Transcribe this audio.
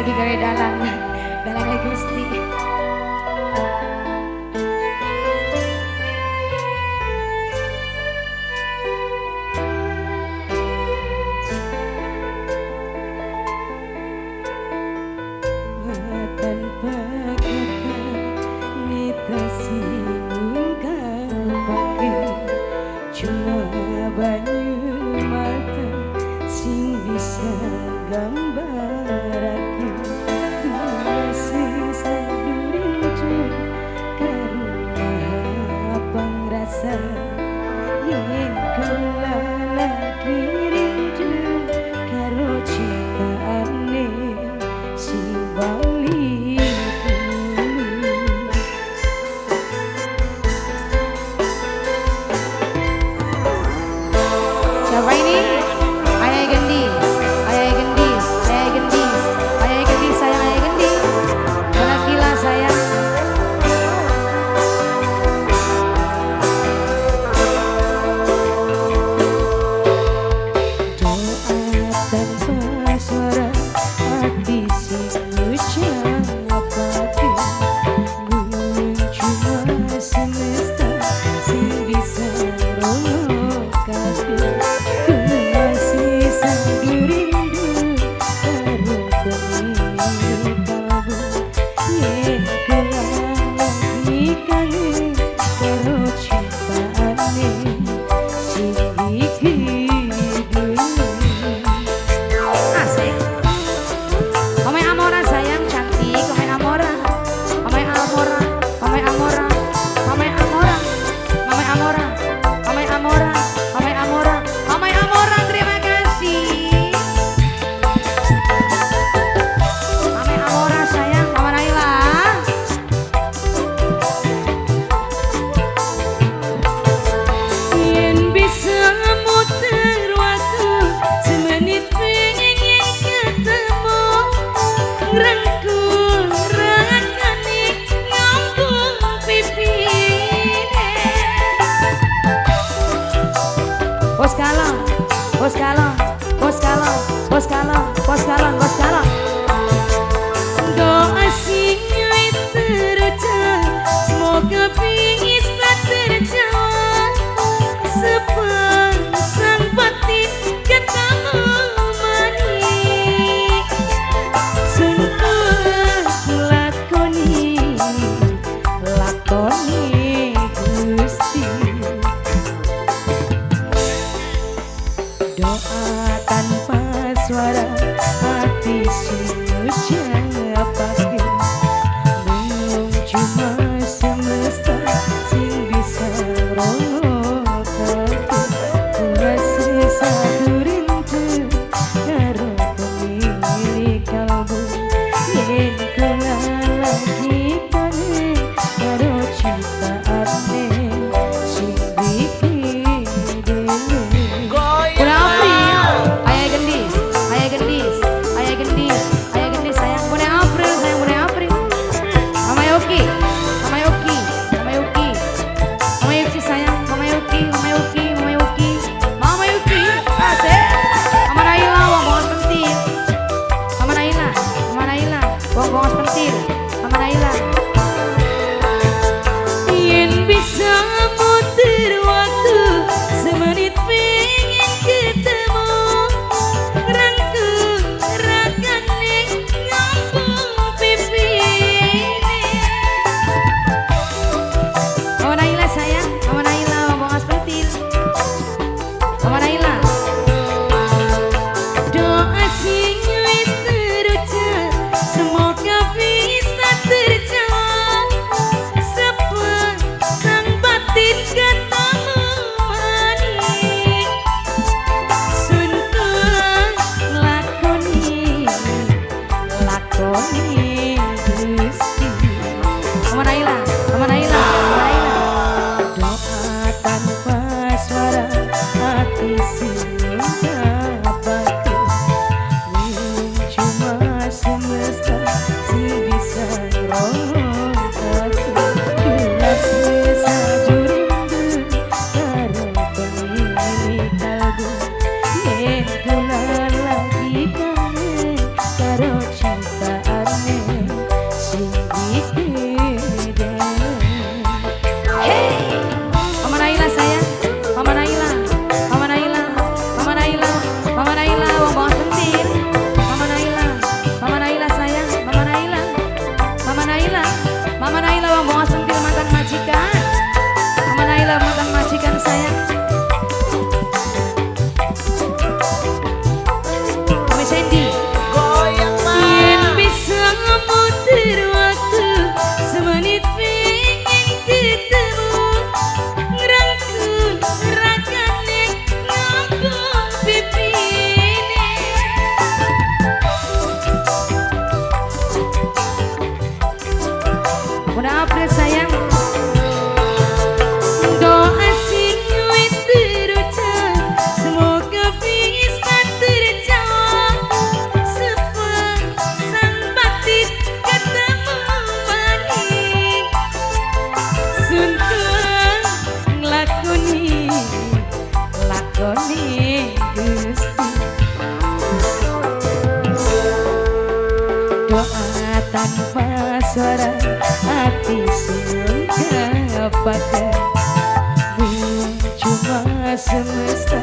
lagi gawe dalang, dalang Gusti. Tanpa kata mitra singungkapake cuma banyu mata sing bisa gambarake masih sadu rindu karo maha pangrasa yen kula lagi rindu karo cintane sing bali. Siapa ini? Ayah Gendis, Ayah Gendis, Ayah Gendis, Ayah Gendis, sayang Ayah Gendis. Balakila sayang. Doa tanpa suara hati sing ngucapake mung cuma semesta sing bisa ngrungokake. Masih sadu rindu karo pemilik kalbu yen kula lagi kangen karo cintane sing iki dulu. Asik. Omai Amora sayang cantik, Omai Amora, Omai Amora, Omai Amora, Omai Amora, Omai Amora, Omai Amora, Omai Amora, Omai Amora, terima kasih. Omai Amora sayang, Mama Naila. Yen bisa muter waktu semenit pengen ketemu ngrangkul rakane ngambung pipine. Bos kalong, bos kalong, bos kalong, bos kalong, bos kalong, bos kalong. Doa sing wis terucap semoga bisa terjawab sepasang batin ketemu maning sumpah lakoni lakoni Gusti. Doa tanpa suara hati sing ngucapake mung cuma semesta sing bisa ngrungokake. Masih sadu rindu karo pemilik kalbu yen kula lagi kangen karo cintane sing iki dulu. Udah April, Ayah Gendis, Ayah Gendis, Sandy. Goyang mah. Yen bisa muter waktu semenit pengen ketemu, ngerangkul ragane ngambung pipine. Bunda April sayang. Doa sing wis terucap, semoga bisa terjawab. Sepasang batin ketemu maning, sun tua nglakoni lakoni Gusti. Doa tanpa suara hati sing ungkapaken, cuma semesta.